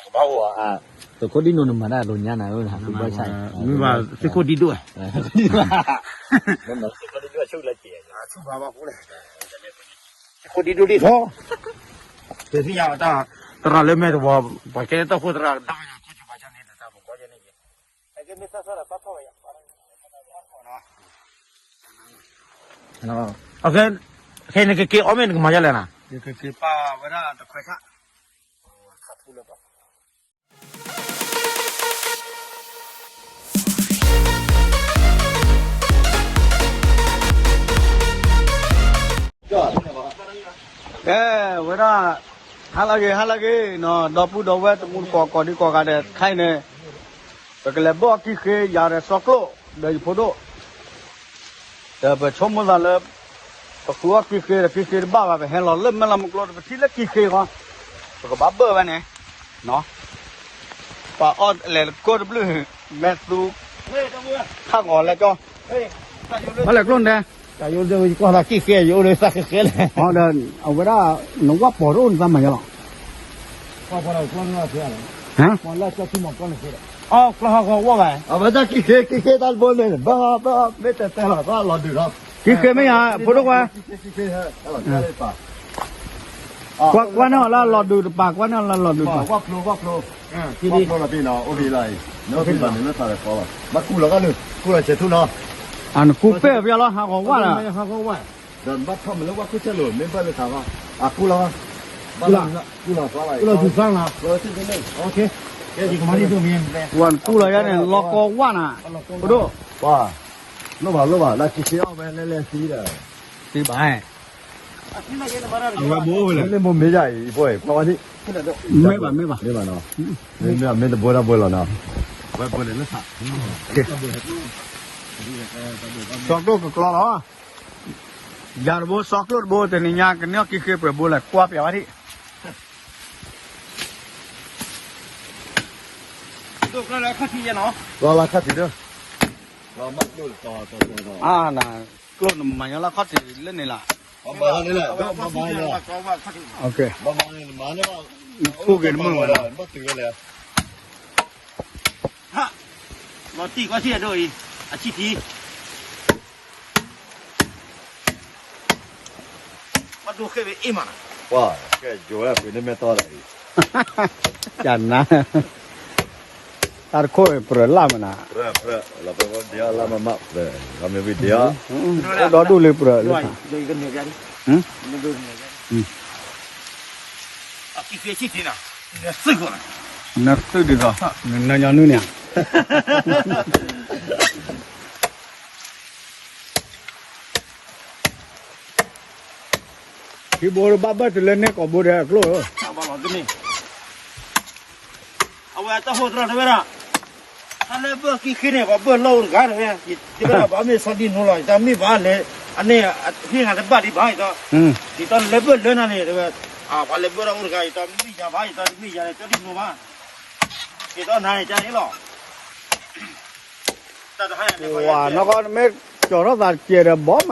ကဘၣ်အိၣ် သုးခိၣ်ဒံၣ်ဒိၣ်န့ၣ်မၤတၢ်ရိညါနၤဧၢ, မ့ၢ်ဘၣ်သုးခိၣ်ဒံၣ်ဒိၣ်, သုးခိၣ်ဒံၣ်ဒိၣ်ဆူၣ်လၢက့ၤ, သုးခိၣ်ဒံၣ်ဒိၣ်ဒ်သိး, တရၤလၢမဲာ်တဝီ, ပှၤကဲတၢ်ခိၣ်သရၣ်ဒီးမၤကီၢ်ကၠီပၤကၠီန့ၣ်တတၢ်ပကီၢ်ယဲန့ၣ်, ခဲနကက့ၤအီၣ်မ့ၢ်နကမၤယဲလဲၣ်နၤ, ယကက့ၤပာ်ဝဲဒၣ်တခွဲခါ, ခါထူလၢပှၤ ကဲဝဲဒၣ်, ဟါလၢအဂ့ၤ ဟါလၢအဂ့ၤနီၤ, ဒီပုၢ်ဒီဝဲၢ်တမူတကိး ကိးဒံကိးဂၤဒဲးခဲအံၤန့ၣ်, ပကလဲၤဘၢၣ်အီၣ်ကံၣ်ဃ့ ယၤဒီးစီကျိၣ် ဒီးယဖိဒိၣ်, ဒီးပဆိကမိၣ်သးလၢ ပဃုအီၣ်ကံၣ်ဃ့ဒီးကံၣ်ဃ့တဘၣ်ဘၣ် ပဟဲလီၤလၢမဲာ်လီၤမုၢ်ကျိတပထံၣ်လၢကံၣ်ဃ့ဃီ, ပကဘၣ်ဘၢၣ်ဝဲန့ၣ် ပှၤအီၣ်လဲၤတကိၢ်တဘျုး, မဲာ်သူ ခၣ်ဂီၤလဲကၠီ, ဘၣ်လဲၤကျိၣ်န့ၣ်, တၢ်ယိၣ်ဒၣ်ဝဲယကွၢ်သးကံၣ်ဃ့ ယအိၣ်လၢသးဃဲဃဲလဲၣ်, ဒီးအဝဲဒၣ် နဝၣ်ပိာ်တအိၣ်နသးမၤယါလီၤ, အီၣ်ကျီဟီၣ်ကဝၣ်ဘၣ်, အဝဲဒၣ်ကံၣ်ဃ့ ကံၣ်ဃ့တၢ်တဘိန့ၣ် ဘၣ်ဘၣ်မ့ၢ်တဲတဲလီၤ သးလီၤဒုးလီၤ, ကံၣ်ဃ့မ့ၢ်ယါ ဖိဒိၣ်ခွါ ကွၢ်ကွၢ်န့ၢ်အီၤလၢအလီၤဒုးတပၤ ကွၢ်န့ၢ်အီၤလၢအလီၤဒုးတပၤ, အိၣ်ဖျိလီၤပံနီၤ အိၣ်ဖျိလီၤအံၤ နအိၣ်ဖျိလီၤန့ၣ်လၢထးဒီးဃီလီၤ ဘၣ်ကူၣ်လီၤဂာ်နုာ် ကူၣ်လီၤဆဲးထူၣ်နီၤ, အနကူပဲၢ်ဖျါလီၤ ဟးဂီၤဝၣ်လီၤ, ဒီးနဘၣ်ထီၣ်မးလၢဝၣ်ခိၣ်ဆဲးလိာ် မ့ၢ်ဘၣ်လၢထးဘၣ်, အကူၣ်လီၤ, ကူၣ်လီၤ, ကူၣ်လီၤ, ဝၣ်ကူၣ်လီၤယါန့ၣ် လီၤကီဝၣ်နၤ, ပဒိၣ်, လိၣ်ဘၣ်လိၣ်ဘၣ် လၢကံၣ်ဃ့အီၣ်ဝဲလဲၤလဲၤသံဒီး, သံဘၣ် အဝဲဘိအိၣ်ဝဲလဲၣ် လၢမ့ၢ်မ့ၢ်ယါအံၤ အံၤဖိအံၤ ကွၢ်ဝဲဒ်, မ့ၢ်ဘၣ်မ့ၢ်ဘၣ်, မ့ၢ်ဘၣ်နီၤ, မ့ၢ်မ့ၢ်တဘိတၢ်ဘိလီၤနီၤ, ဝဲဘိန့ၣ်လၢထး, စီကျိၣ်ကကျီလီၤ, ယၤတဘိ စီကျိၣ်တဘိ တနံၤညါကန့ၢ်အီၣ်ကံၣ်ဃ့ပှဲၤဘိလဲၣ် ကွၢ်ပျးဝဲဒ် ကျီလၢခီၣ်ထံးယဲနီၤ, ကျီလၢခီၣ်ထံးဒီး, ကျီမးကျိၣ်တတီၤတီၤတီၤတီၤ, အါနၤ, ကျိၣ်နမၤညီလၢခီၣ်ထံးလၢန့ၣ်လီၤ, ဘၣ်ဘၣ်န့ၣ်လီၤ, ဘၣ်ဘၣ်န့ၣ်လီၤ, ဘၣ်ဘၣ်န့ၣ်မၤန့ၣ်ဘၣ်, နခိၣ်က့ၤနမုၢ်ဝဲလီၤ, ဘၣ်တုၤဝဲလဲၣ်, ဟး, လီၤတံၢ်ကီၢ်ထံးအဒိၣ်အံၤ, အဆံၣ်ထံး ဘၣ်ဒိဃ့ဝဲအ့ၣ်မးနၤ, ပှၤ, ကဲယိၤဝဲဒၣ်ဖုးန့ၢ်မဲာ်တီၢ်ဒီးအံၤ, ကနၤ, တၢ်တခိၣ်ပြၢၤလၢ်မးနၤ, ပြၢၤပြၢၤ, လီၤပဝဲဒၣ်လၢမမၣ်ပြၢၤ, လီၤမ့ၢ်ဝံၤဒၣ်, အိၣ်ဒီဒူၣ်လၢပြၢၤလၢ, နသုဒ်သိး, နညီနုၢ်န့ၣ် ဟံၣ်ဘိဘၣ်ဘၢၣ်တုၤလၢန့ၢ်ကိာ်ဘိဒီးအကျိၣ်ဧၢ, အဝဲတၢ်ဟိတြီတဝဲဒၣ်, တၢ်လၢဘၢၣ်ကံၣ်ဃ့န့ၣ် ပှၤဘၢၣ်လီၢ်အိၣ်တဂၤတဝဲ, ယတဲဝဲဒၣ်ပှၤမ့ၢ်ဆီဒံၣ်နိလီၤ ယတၢ်မ့ၢ်ဘၣ်လဲၣ်, အန့ၣ်, ဟ့ၣ်နၤတဘၣ်ဒံးဘၣ်အံၤဒီး, ယတၢ်လၢဘၢၣ်လၢနၤန့ၣ်တဝဲ, ပှၤလၢဘၢၣ်လီၢ်အိၣ်တဂၤ ယတၢ်မ့ၢ်ယၤဘၣ် ယတၢ်တမ့ၢ်ယၤန့ၣ် တၢ်ဒံၣ်နိဘၣ်, ယတၢ်နၤန့ၣ် တၢ်န့ၣ်လီၤ ဝၤနီၢ်ကီၢ် မ့ၢ်ကၠီၤထီၣ်သးတကဲဒီး ဘီမးလၢကျီတဲာ်ဝၣ်န့ၣ် မ့မ့ၢ်လၢ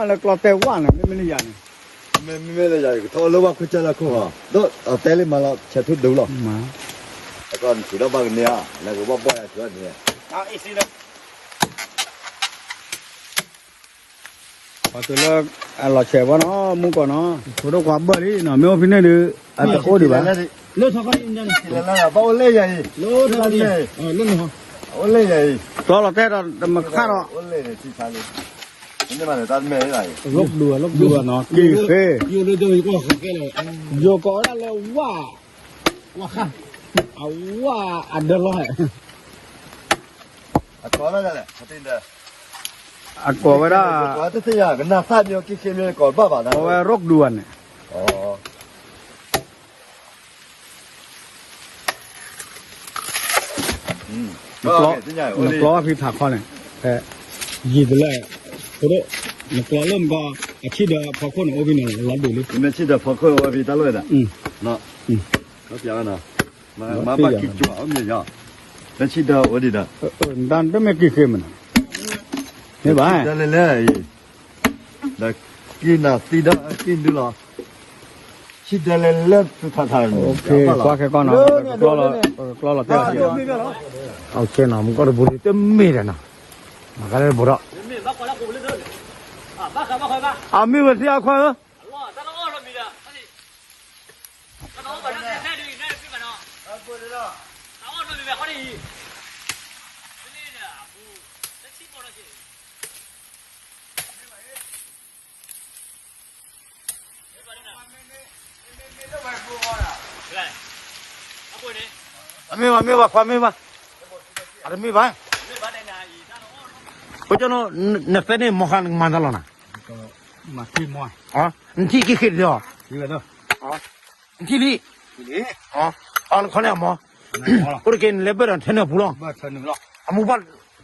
ယၤန့ၣ်, မ့မ့ၢ်လၢယၤ ကထီၣ်လၢဝၣ်ခွံကၢလၢခိၣ်ဟီ, ဒီးအတဲလံမးလီၤ ဆဲးထူၣ်ဒုးလီၤ, အကီၢ်နထူးဒီးဘၣ်ကန့ၢ်ဧါ, လၢကဘၣ်ဘီၣ်ယၤထူးန့ၣ် ပှၤတုၤလၢ အလီၤဆဲးဘၣ်နီၤ မူကီၢ်နီၤ ဖိဒိၣ်ကွၢ်ဘၢၣ်လံနီၤ မ့ၢ်အိၣ်ဖဲန့ၣ်ဒီး အတအိၣ်ဒံးဘၣ်, လၢထီၣ်ခီၣ်လံ, ဘၣ်အိၣ်လဲၣ်ယၤအံၤ, လၢထီၣ်ခီၣ်လံ, လၢနဟီၣ်, အိၣ်လဲၣ်ယၤအံၤ, တီလီၤတဲာ်ဒီးတမုၢ်ခါဒီး, ရိၣ်ဒူၣ်ရိၣ်ဒူၣ်နီၤ က့ၤဃ့, ယိၤကိးဝဲဒၣ်လၢဝၣ်, ဝၣ်ဃၣ်, အဝၣ်အဒၢလီၤဟဲ အကိးဝဲဒၣ်, အဝဲရိၣ်ဒူၣ်န့ၣ်, နကျီဖံဖးခီန့ၣ်, ဖဲ, ယံာ်တလၢ, ဖိဒိၣ်, နကျီလၢမကီ, အဆံၣ်ဒီးဖီခိၣ်န့ၣ်အိၣ်ဖဲန့ၣ်လီၤဒိၣ်လံ, မ့ၢ်ဆံၣ်ဒီးဖီခိၣ်အိၣ်ဖဲတၢ်လီၢ်ဝဲဒၣ်, မၤဘၣ်ကံၣ်ကၠီအီၣ်မ့ၢ်ယီၤ, မ့ၢ်ဆံၣ်ဒီးအိၣ်ဒံးဒီး, တၢ်တမ့ၢ်ကံၣ်ဃ့မနုၤ, မ့ၢ်ဘၣ်, လဲၤလဲၤအံၤ, ဒီးကံၣ်နၤသံဒီးကံၣ်ဒုလီၤ ထံဒဲလဲၣ်လၢထူထါထါန့ၣ် ကွၢ်ခဲကီၢ်နီၤ, ပကကျီလီၤတဲာ်လီၤ, မူကီၢ်တဘိလံတမ့ၢ်ဒီးနီၤ, မၤကလဲၣ်တဘိဒီး, အမ့ၢ်ဝဲသ့ၣ်အခွါဧၢ, အမ့ၢ်ဘၣ် မ့ၢ်ဘၣ် ခွါမ့ၢ်ဘၣ်, အတမ့ၢ်ဘၣ်, ပကနီၤ, နသဲန့ၣ်မီၤဃါနကမၤတၢ်လီၤနၤ, နထံၣ်က့ၤဃ့ၢ်တလီၤ, နထံၣ်လံ, နခီန့ၣ်အမီၤ, အိၣ်တက့ၢ် နလဲၤဘၢၣ်ဒီးထဲနၢ်ပူၤလီၤ, အမူဘၣ်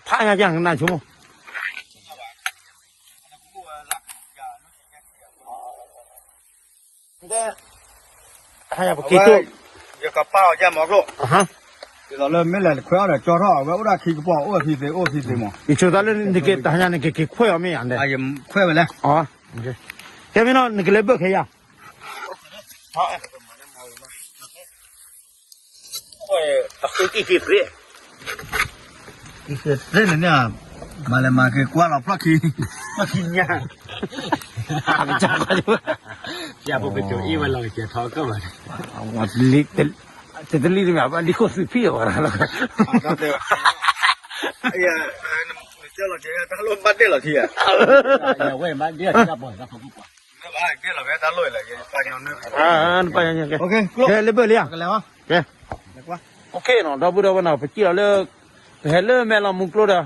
ဖးညါကနၣ်ဆိမိၣ် ယကပာ်အီၤယဲမီၤကျိၣ်, ဒ်သိးလၢမ့ၢ်လဲၤတခွဲအီၣ်ဒီးကၠီထီၣ် အဝဲအိၣ်ဒၣ်ခံကပီၤ အိၣ်ဖံသ့ အိၣ်ဖံသ့မီၤ, ယဆိသးလၢနက့ၤတဟါညါ နက့ၤက့ၤခွဲးအီၤမ့ၢ်ယၤန့ၣ်, ခွဲးဝဲလဲၣ်, ကဲမ့ၢ်နီၤ နကလဲၤဘၢၣ်ခဲယၤ အဃိကံၣ်က့ၤသ့, ကံၣ်က့ၤသ့န့ၣ်န့ၣ်, မၤလဲၤမၤက့ၤကွၢ်လီၤဖျီၣ်ခံ, ဖျီၣ်ခံညါ, ယဖိကတိၤအ့ၣ်ဝဲလီၤကဲထီကၢၢ်ဘၣ်, တတလံတမ့ၢ် ဘၣ်လံခိၣ်သုးဖံးအီၤဘၣ်, ဝဲဘၣ်ဒ့ၣ်လီၤ, ကဲလီၤဝဲတၢ်လိၣ်လီၤ, ကဲလၢဘၢၣ်လံဧါ, ကဲ ကဲ လၢဘၢၣ်လံဧါ, ကဲ, ပကံၣ်လီၤလၢ, ပဟဲလၢမဲာ်လီၤမူကျိဒီး,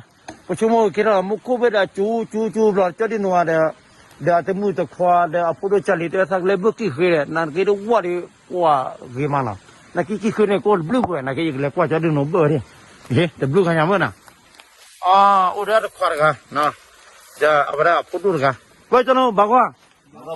ပဆိကမိၣ်က့ၤထီၣ်မူခိၣ်ဘ့ၣ်ဒီး ကၠူကၠူကၠူဘျီ ကၠီဒံနိဝၤဒီး, ဒီးအတမုၣ်တခွါဒီးအဖိဒိၣ်ကၢ်လံၤ တဲသးကလဲၤဘၢၣ်ကံၣ်ဃ့ဒီး နက့ၤတဝီဒီး ကွၢ်ဂ့ၤမးနီၤ, နက့ၤကံၣ်ဃ့န့ၣ် ကအိၣ်တဘျုးပှဲၤ နက့ၤယကလဲၤကွၢ်ကၠီဒံနိဘၢၣ်ဒံး, တဘျုးဂၤညါမ့ၢ်နီၤ, အိၣ်ဒီးတခွါတဂၤ, ဒီးအဝဲဒၣ်အဖိဒိၣ်တဂၤ, ပှၤကၠီနိဘၣ်ကွၢ်, ပလီၢ်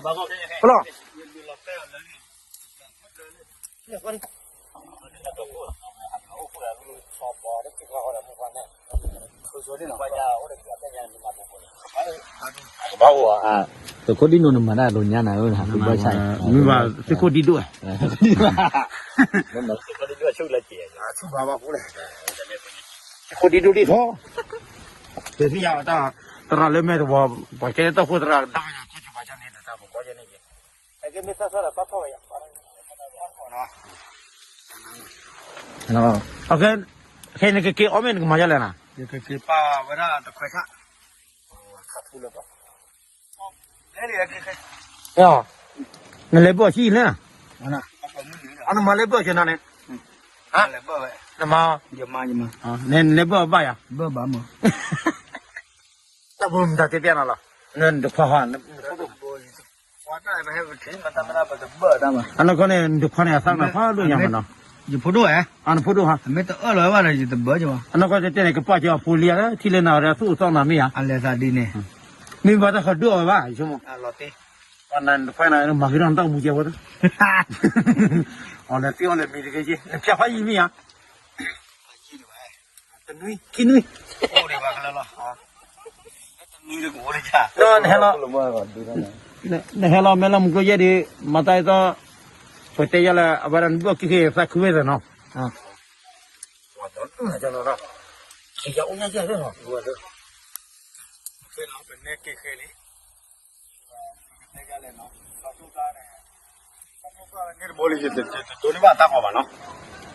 ဘၣ်အိၣ်, သုးခိၣ်ဒံနိ နမၤတၢ်လိၤညါနၤဧၢ, ဘၣ်ဆၣ်, မ့ၢ်ဘၣ်သုးခိၣ်ဒံဒိၣ်, သုးခိၣ်ဒံဒိၣ်ဒံးထီၣ်, ပသ့ၣ်ညါတၢ်, သရၣ်လၢမဲာ်တဝီၤ, ပှၤကဲတၢ်ခိၣ်သရၣ်ဒီး ကၠီဘၣ်ကၠီန့ၣ် တၢ်မကီယဲန့ၣ်, ကဲမ့ၢ်သၣ်သၣ်ဒီးသၣ်ထီၣ်ဝဲယၤ, ခဲအံၤနကက့ၤအီၣ်မ့ၢ်နကမၤဒ်လဲၣ်နၤ, ယကက့ၤပာ်ဝဲဒၣ်တခွဲခါ, ခးထူလၢဘၣ်, နလဲၤဘၢၣ်အီၤဆံးလဲၣ်, နမၤလဲၤဘၢၣ်အီၤဆံးနၤန့ၣ်, နမၤ, နလဲၤဘၢၣ်အီၤဘၣ်ယၤ, ဘၣ်မး, တၢ်ဘိမတၤတဲပျဲနၤလီၤ, နတခွါဟီ, အနီၢ်ကီၢ်န့ၣ် နတခွါန့ၣ် အသၣ်နၤဖးဒိၣ်ညါမးနီၤ, ယဖိဒိၣ်ဧါ, နဖိဒိၣ်ဟီ, အနီၢ်ကီၢ်တဲတဲန့ၣ် ကပာ်က့ၤအဖိလံဧါ, ထံၣ်လၢနၤဒီးသူၣ်အိၣ်သီနၤမ့ၢ်ဧါ, အလဲၤသးဒ်န့ၣ်, မ့ၢ်ဘၣ်တၢ်ဃီဒိၣ်အီၤဘၣ်, ယဆိကမိၣ်, နတခွါန့ၣ် မၤဂ့ၤထီၣ်နတၢ်အိၣ်မူကဲဖိ, အီၣ်လဲၤသ့အီၣ်လဲၤမံၤတဂ့ၤက့, နဖျါဖးယံာ်မ့ၢ်ဧါ, တနွံခံနွံ, နဟဲလီၤ, နဟဲလီၤမဲာ်လီၤမူကျိယဲၢ်ဒံး, မၤတၢ်အသီ, ပတဲယၤလၢ အဝဲဒၣ်နဘၣ်က့ၤဃ့သးခုဝဲသးနီၤ, ပနဲက့ၤဃ့လံ, န့ၢ်တဘိလံ, ယတဒိးန့ၢ်ဘၣ်တၢ်ဂီၤဘၣ်နီ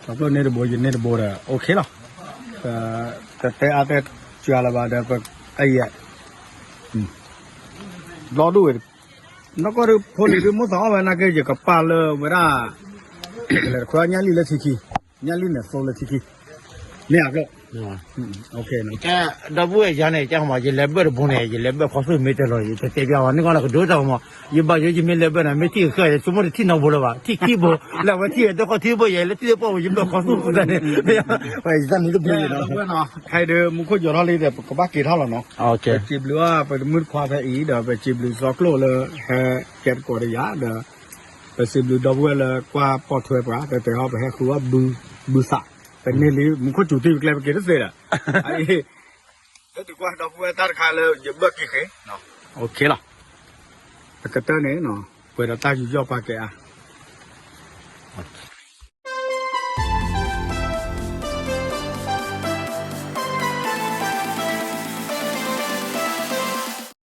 ၤ, န့ၢ်တဘိ ယန့ၢ်တဘိဒီး OK လီၤ, တတဲအါတဲစှၤလၢၤဘၣ်ဒီး ပအဲၣ်ယဲၢ်, ဘျီဒိၣ်ဝဲ, နီၢ်ကီၢ်ဒုးဖိလံၤဒုး မိၣ်သးအီၣ်ဝဲနာ်က့ ယကပာ်လၢဝဲဒၣ်, ကလဲၤတခွဲညၣ်လံၣ်လၢထံခံ, ညၣ်လံၣ်န့ၣ်သိလၢထံခံ, မ့ၢ်အကျိၣ် ကဲ, ဒီပုၢ်ဝဲၢ်ယၤန့ၣ် ကမး ယလဲၤဘၢၣ်တဘိန့ၣ် ယလဲၤဘၢၣ်ခီသူၣ်မ့ၢ်တလီၤ ယတတဲပျဲဝဲ န့ၣ်ကီးလၢကဒိတၢ်ကမး, ယဘၣ်ယိယမ့ၢ်လဲၤဘၢၣ်န့ၣ် မ့ၢ်ထံၣ်ကဃၢၤ ယဆိကမိၣ်တထံၣ်နီတဘိလၢၤဘၣ်, ထံၣ်ခံဘိ, လၢအဝဲထံၣ်တၢ်ခီၣ်ထံးဘိ ယဲလၢထံၣ်တၢ်ပီၢ်ဘိ ယဘၢၣ်ခီသူၣ်သတးန့ၣ်, ယတၢ်န့ၣ်တဘျုးန့ၣ်, ခဲအံၤဒုး မူခိၣ်ယိးထီၣ်လံဒီး ပကဘၣ်က့ၤထီၣ်လီၤနီၤ, ပစံးဘျုးအီၤ ပတမုၣ်တခွါဖဲအံၤဒီး ပစံးဘျုးစီၤကျိၣ်လၢဟဲကဲသကိးဒီးယၤဒီး ပစံးဘျုးဒီပုၢ်ဝဲၢ်လၢကွၢ်ပိာ်ထွဲပှၤ တဲတဲဟီ ပဟဲဃုအီၣ်ဘု, ဘုသး, ပန့ၢ်လံ မူခိၣ်စူၤတံၢ်ပကျဲပက့ၤတသ့ဒီး, လၢတုၤကွၢ်ဒီပုၢ်ဝဲၢ်တၢ်တခါလၢယဘၢၣ်က့ၤဃ့, OK လီၤ, ပကတၢၢ်န့ၣ်, ပှဲၤဒီးတၢ်ယူးယီၣ်ပာ်ကဲအါ,